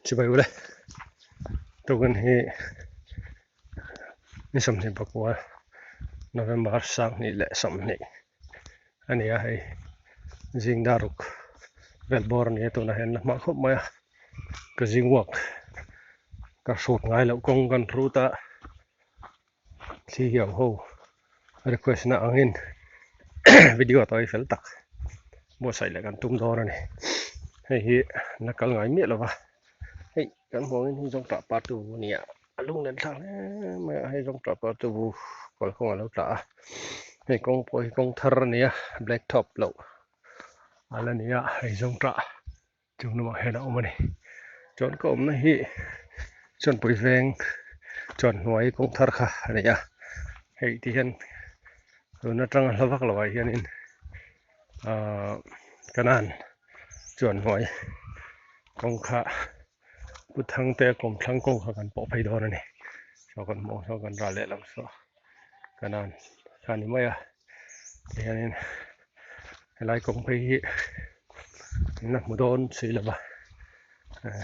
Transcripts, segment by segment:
Chibai ule token hi ni 29 November 2020 a ni a hei zing dar ruk vel bawr a ni a tunah hian la hma khawp mai a ka zing walk ka hrut ngai loh kawng kan hrut a thli hiau ho request na angin video tawi fel tak buatsaih leh kan tum dawn a ni hei hi la kal ngai miah lova hei kan hmuh angin hei zawng tah par tu a ni a a lung nen thlak hle mai a hei zawng tah par tu kalkawng a lo tla a hei kawng pawh hi kawng thar a ni a black top loh a la ni a hei zawng tah. Chung lamah hian a awm a ni. Chuan ka awmna hi Chuanpui veng chuan hnuai kawng thar kha a ni a. Hei ti hian tun atanga hla vak lovah hianin ahh kanan chuan hnuai kawng kha Pu Thangte kawmthlang kawng kha kan pawh phei dawn a ni. Saw kan hmuh ang sawn kan ral leh lam saw kanan kha a ni mai a. Tihianin helai kawng phei hi in la hmu dawn si lo va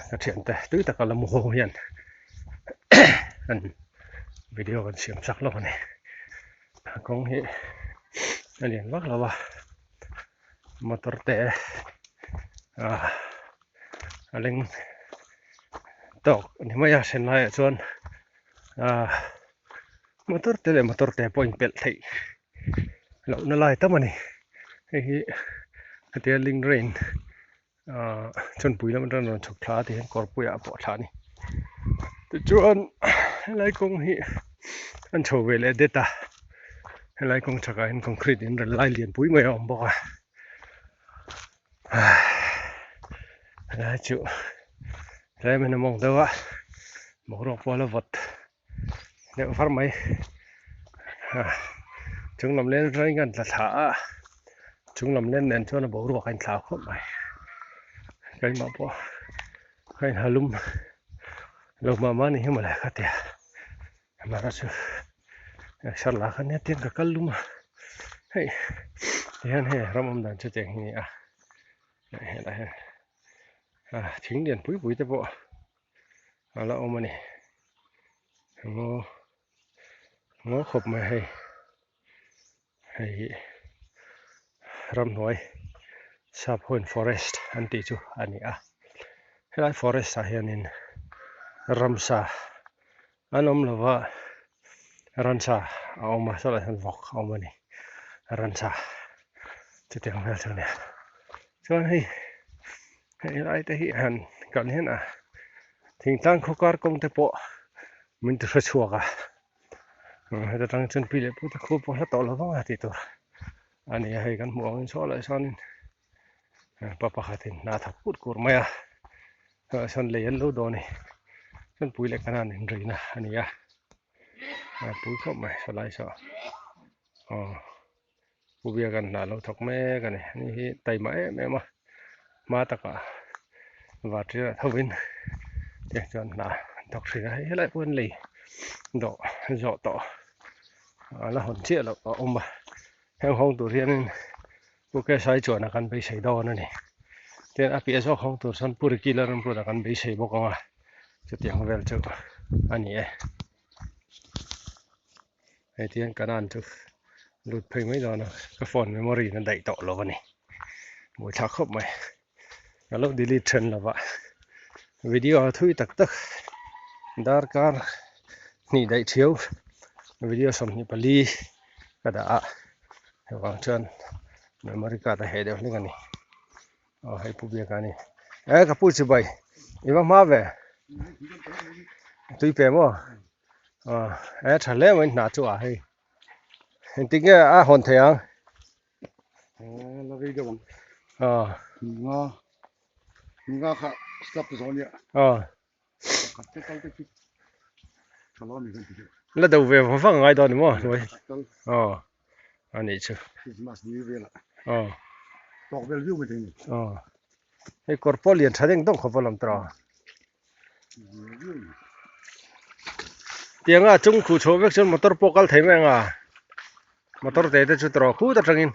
ka thiante tui taka la mu ho hian an video kan siam chak lawk a ni a kawng hi a lian vak lo va motor te ah a leng tawk a ni mai a then laiah chuan ah. Motor te leh motor te pawh inpelh theih lohna lai tam a ni hei hi hetia link rain ahh chawnpui lam atang rawn chhuk thla a ti hian kawrpuiah a pawh thla a ni tichuan helai kawng hi an chho ve leh det a helai kawng chhakah hian concrete in rawn lai lian pui mai a awm bawk a helai chu tlem in a mawng deuh a boruak pawh a la vawt. deuh var mai chung lam len atangin kan tla thla a chung lam len nen chuan a boruak a inthla khawp mai keimah pawh ka inhalum lo mah mah a ni hi mawle ka ti a amaherawhchu exer lah kha nia tiang ka kal lum a hei tihian hei ram awm dan chu tiang hi a ni a helaiah hian thing lian pui pui te pawh. a la awm a ni ngaw ngaw khawp mai hei hei hi ramhnuai saphawn forest an tih chu a ni a helai forest ah hianin ramsa an awm lo va ransa a awm a sawlai hian vawk a awm a ni ransa chutiang vel chu a ni a chuan hei hei lai te hi han kan hian a thingtlang khaw kar kawng te pawh min ti hre chhuak a heta tang chuan pi leh pu te khu pawh hla tawh lo vang a tih tur a ni a hei kan hmuh angin saw lai sawnin pa pakhatin hna thawk kur kur mai a sawn lei an lo dawn a ni chuan pui leh kanan inrina a ni a pui khawp mai sawlai saw aw. Pu Biakan hna lo thawk mek a ni. Ani hi taima em em a, hma takah varṭial ah thovin tiang chuan hna an thawk thin a, hei helai pawh hian lei dawh zawh tawh a la hawn chiah loh a awm a, heng hawng tur hianin Pu Kesai chuan a kan beisei dawn a ni. Tin a piah zawk hawng tur chuan Pu Ricky Lalramruata kan beisei bawk ang a, chutiang vel chu a ni e. Hei ti hian kanan chu lut phei mai dawn a ka phone memory in a daih tawh lo a ni buaithlak khawp mai ka lo delete then lo va video a thui tak tak darkar hnih daih thiau video 24 ka dah a hei vang chuan memory card a heh deuh hlek a ni aw hei pu biak a ni e ka pu chibai i va hma ve tui pe maw. Aw he tha hle mai hna chu ah hei engtik nge a hawn thei ang la rei deuh ang aw nga nga kha slap zawh ania aw pakhat te kal te chu tha lo ani kan ti deuh la do ve vang vang angai dawn ni maw hnuai aw anih chu Christmas ni velah aw tawk vel viau mai thei ni aw hei kawr pawh lian tha deng dawng khawp a lam tawh Tianga chung khuh chhuah vek chuan motor pawh kal thei mai ang a motor te te chu tawrh khut atangin.